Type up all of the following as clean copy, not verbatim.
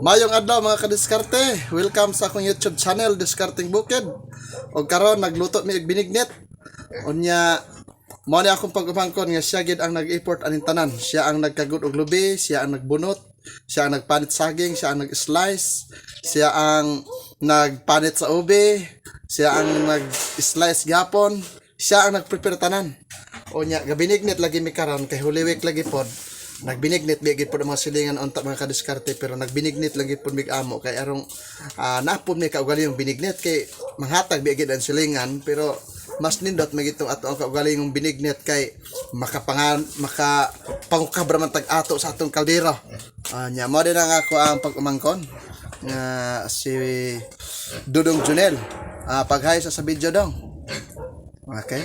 Mayong adlaw, mga kadiskarte. Welcome sa akong YouTube channel, Diskarting Bukid. Og karon nagluto mi og binignit. Unya mao ni akong pag-umangkon nga siya gid ang nag-effort aning tanan. Siya ang nagkagud og lubi, siya ang nagbunot, siya ang nagpanit saging, siya ang nag-slice, siya ang nagpanit sa ube, siya ang nag-slice gapon, siya ang nagprepare tanan. Unya gabinignit lagi mi karon kay Holy Week lagi pod. Nagbinignit mi gid pod ang mga silingan unta, mga kadiskarte, pero nagbinignit lang gid pod mig amo kay arong naapod mi kaugalingong binignit kay manghatag bi gid ang silingan, pero mas nindot may gitong ato ang kaugalingong binignit kay makapangan maka pangukabra man tag ato sa atong kaldero. Nya mo din ang ako ang pag-umangkon nga si Dudong Junel. Pag-hi sa video dong. Okay.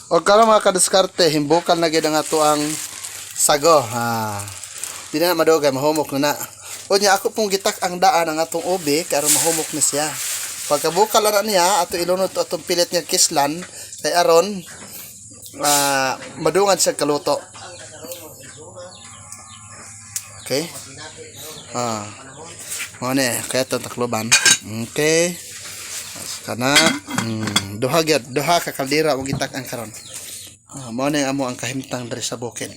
O karon, mga kadiskarte, himbukal na gid ang ato ang sago. Ha. Di na madugay, mahumok na na. Unya ako pong gitak ang daan ang atong ubi karon mahumok na siya. Pagkabukal na niya, ato ilunod to atong pilit nga kislan kay aron madungan siya kaluto. Okay? Mo ni, kaya itong takluban. Okay. Kana duha gyud, duha ka kaldera ang gitak ang karon. Mao ni amo ang kahimtang diri sa bukid.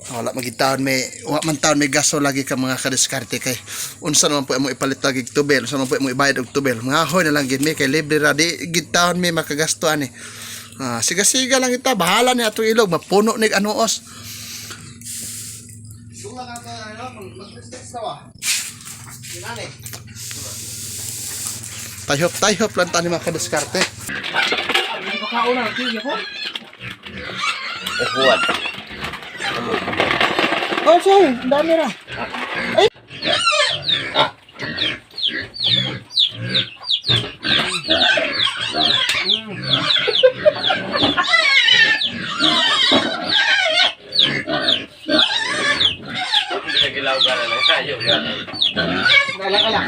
Wala magitaon may wa man taon may gaso lagi ka, mga kadiskarte, kay unsa naman po imo ipalit lagi og tubel, unsa naman po imo ibayad og tubel. Mga na lang gid mi kay libre ra, di gid taon may makagasto ani. Siga-siga lang kita, bahala ni atong ilog, mapuno ni anuos. Tayhop tayhop lang tani, mga kadiskarte. Uhuan. Oh, sorry, ang dami ra. Ay. Nagilaw ka na lang. Ayaw ka. Alak alak.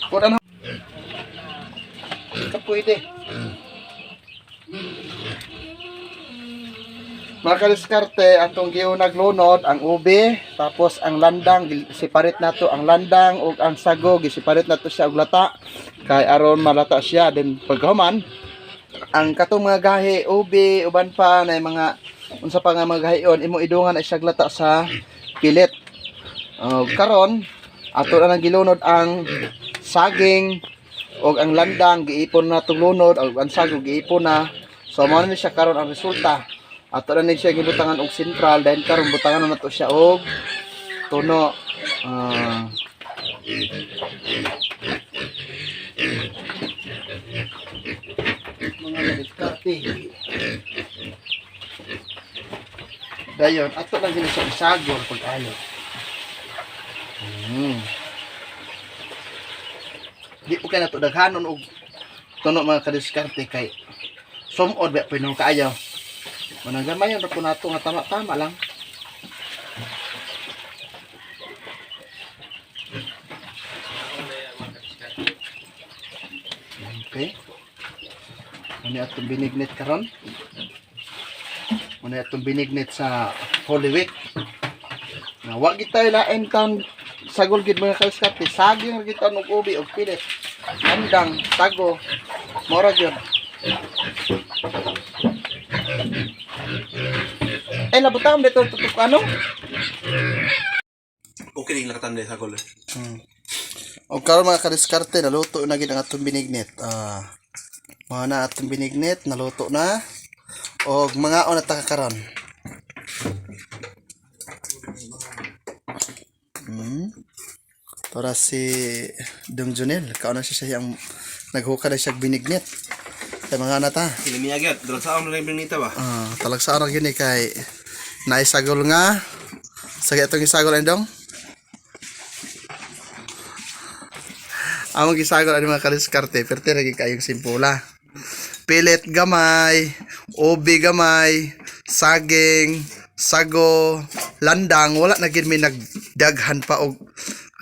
Kung ano? Ka pwede. Mga kadiskarte, atong giunag lunod ang ube, tapos ang landang, separate nato ang landang ug ang sago, giseparate nato siya og lata kay aron malata siya. Then paghuman, ang katong mga gahi, ube, uban pa na mga unsa pa nga mga gahion, imo idungan na siya lata sa pilit. Og karon, ato na nang gilunod ang saging ug ang landang, giipon na itong lunod ug ang sago giipon na. So mao na ni siya karon ang resulta. Ato na ni siya gibutangan og sentral, then karon butangan na nato siya og tuno. Mga diskarte. Dayon, ato lang gini siya isagol pag ayo. Di po kay nato daghanon og tuno, mga kadiskarte, kay sumod ba po nung kaayo. Manang gamayon ra po nato nga tama-tama lang. Okay. Ano atong binignit karon? Ano atong binignit sa Holy Week? Na wa gid tayo lain taon sagol gid, mga kadiskarte, saging ra gid taon og ubi og pilit. Andang, sago, mora gyud. Eh, labutan dito tutok ano? Okay din lakatan sa gol. O karon, mga kadiskarte, naluto na gid ang atong binignit. Mga na atong binignit, naluto na. Og mga na ta karon. Tora si Dong Junel, kaon na siya siya ang naghuka na siya og binignit. Kay mga na ta. Sila miya gyud, drag sa amon lang binita ba? Talagsa ra gini kay naisagol nga. Sige, itong isagol ay dong. Among gisagol ani, mga kadiskarte, perti ra gyud kayong simpula. Pilit gamay, ubi gamay, Saging, sago, landang, wala na gid mi nagdaghan pa og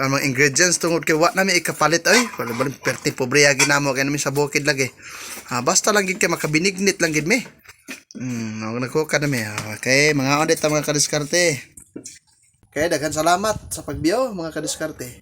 ang mga ingredients tungod kay wa na mi ikapalit ay. Wala ba perti pobre ginamo kay nami sa bukid lagi. Ah, basta lang gid kay makabinignit lang gid mi. Nagkuha na mi. Okay, mga audit mga kadiskarte. Kaya daghan salamat sa pagbiyo, mga kadiskarte.